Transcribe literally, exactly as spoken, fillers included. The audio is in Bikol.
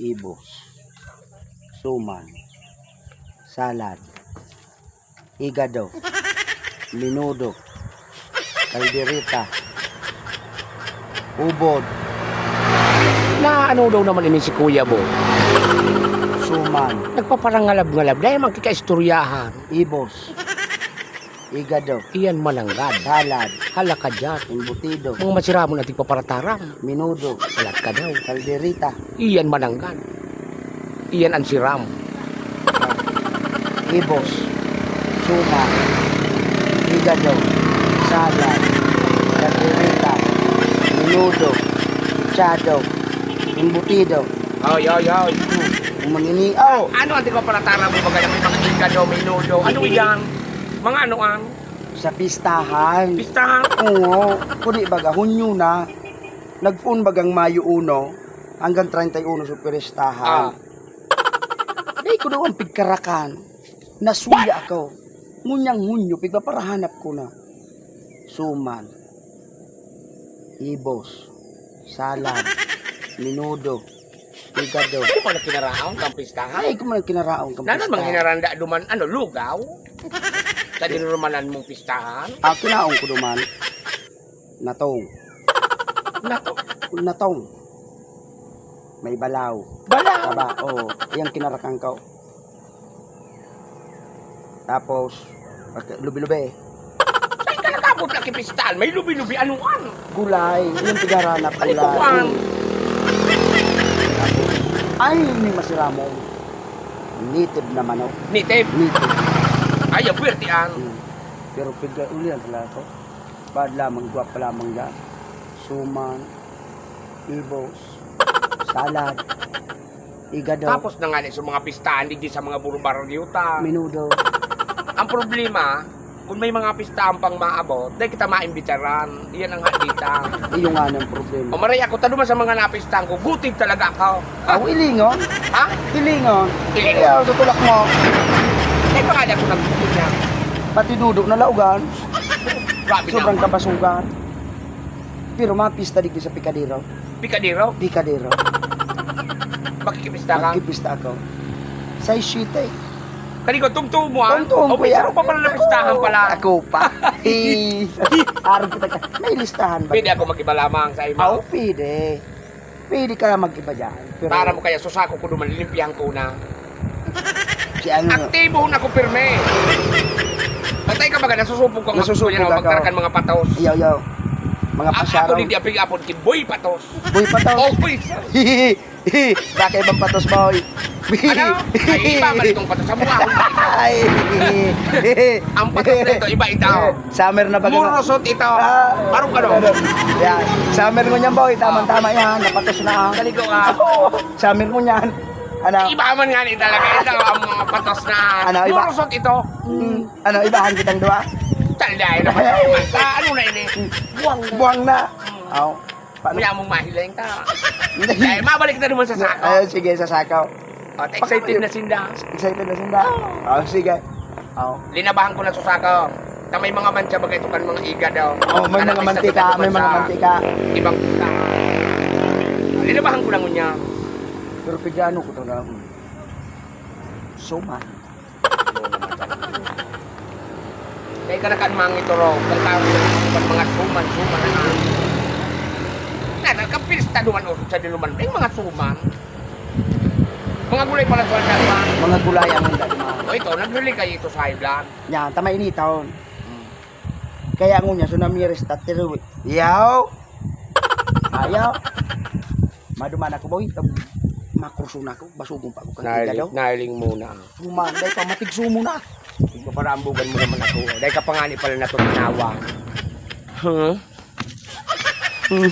Ibos, suman, salad, higado, menudo, kaldereta, ubod. Na ano daw naman ini si Kuya Bo? Suman, Nagpaparangalab-ngalab, dahil magkikaistoryahan. Ibos, higado, Iyan mananggad. Salad, Halakadyan. Embutido, Mga masiramon at tigpaparataram. Minudo, Alat ka daw. Kaldereta. Iyan mananggad. Iyan ang siram. Ibos, suma, higado, salad, kaldereta, minudo, mechado, embutido. Ay, ay, ay. Maniniaw. Ano ang tigpaparataram mo? Mga, mga higado, minudo. Ano iyan? Mga ano ang? Sa pistahan. Pistahan? Oo. Kuni baga, Hunyo na. Nagpoon bagang Mayo uno hanggang treinta y uno sa pistahan. Ah. Dai ko daw ang pigkarakan. Nasuya ako. Ngunyang Hunyo, pigpaparahanap ko na. Suman. Ibos. Salad. Minudo. Higado. Dai mo na kinaraon kang pistahan? Ay, ko man kinaraon kang Nanon pistahan. Mang hinaranda duman, ano, lugaw? Sa dinurumanan mong pistahan? Ah, kinaon ko duman. Natong. Natong? Natong. May balaw. Balaw? Taba, oo. Iyang kinarakan ko. Tapos, pagka-, lubi-lubi. Ay, ka nakabot na kipistal. May lubi-lubi. Ano an? Gulay. Yung pigaranap Ay, gulay. Kuwan. Ay, may masiramong. Native na manok. Native? Native. Ay, ang puwerte an. Hmm. Pero pigka-, uli lang sila ako. Bad lamang, gwapa lamang yan. Suman, ibos, salad, higado. Tapos na nga ni sa mga pistahan, digdi sa mga burbaryo ta. Minudo. Ang problema, kung may mga pistahan pang maabot, dai kita maimbitaran. Iyan ang hadita. Iyo nga ang problema. O maray ako, ta duman sa mga napistahan ko, gutid talaga ako. Aw, ilingon? Ha? Ilingon. Ilingon. Ayaw, tutulak mo. Dai pa nga di ako nagtutulak niya. Pati dudo na laugan. Grabe Sobrang naman. Kabasugan. Pero mapista digdi sa Picadero. Picadero? Picadero. Makikipista ka? Makikipista ako. Sais siyete. Kani ko, tungtong mo, ah? Tungtong ko yan. Pero pa pala napistahan pala. Ako pa. Eh, arog kita ka. May listahan ba? Pwede ako mag-iba lamang sa imo? Aw, pwede. Pwede ka mag-iba dyan. Pero Para mo kaya susako ko duman, lilimpihan ko na. Si ano? Aktibo na ko pirme. Patay ka baga, nasusupog ko ang Nasusupog ako. Pagkarakan mga patos. Yaw, yaw. Mga A-, pasyaraw. Ako di, di apig-apod ki Boy Patos. Boy Patos. Oh, boy, sir. Baka ibang patos, boy. Ano? Ay, iba man itong patos. Sa buwan. Ay. Ang patos na ito, iba ito. Summer na ba ganun? Murusot ito. Ah. Parang gano'n. Yan. Summer mo niyan, boy. Tamang-tama yan. Napatos na, ah. Kaligo ka. Oo. Summer mo niyan. Ano? Iba man nga ni talaga ito, ang mga patos na Ano, iba? Murusot ito. Mm. Ano, ibahan kitang duwa? Talday na. Ay. Ano na ini? Buwang na. Buwang na. Mm. Aw. Paano? Kaya mong mahiling ka. Hindi. Dahil mabalik na naman sa sako. Ay, sige, sa sako. Oh, excited na sinda. Excited na sinda? Oo. Oh, sige. Oh. Linabahan ko na sa sako. Ta may mga mantsa ba kayo kan mga igad, oh? Oh, may Anak, mga isa mantika, kita may mga sa mantika. Ibang kita. Linabahan ko na ngunyan. Pero pigano ko to na. Suman. Kaya ka nakaan mga itoro, kang tao yung mga suman, suman na nga. Na, nakapista duman o sa dinuman, may mga suman. Mga gulay pala sa dinuman. Mga gulay ang handa naman. O ito, nagrili kayo ito sa high blood. Yan, tama initon. Hmm. Kaya ngunyan, so namiris ta, tiruwi. Yaw! Ayaw! Maduman ako, boy. Makruso na ako. Basugon pa ako kan Nailing, igado. Nailing muna. Human, dahil pa matigso mo na. Ikaw, parambugan mo naman ako. Dahil ka pa nga ni pala natutunawa. Huh? Hmm.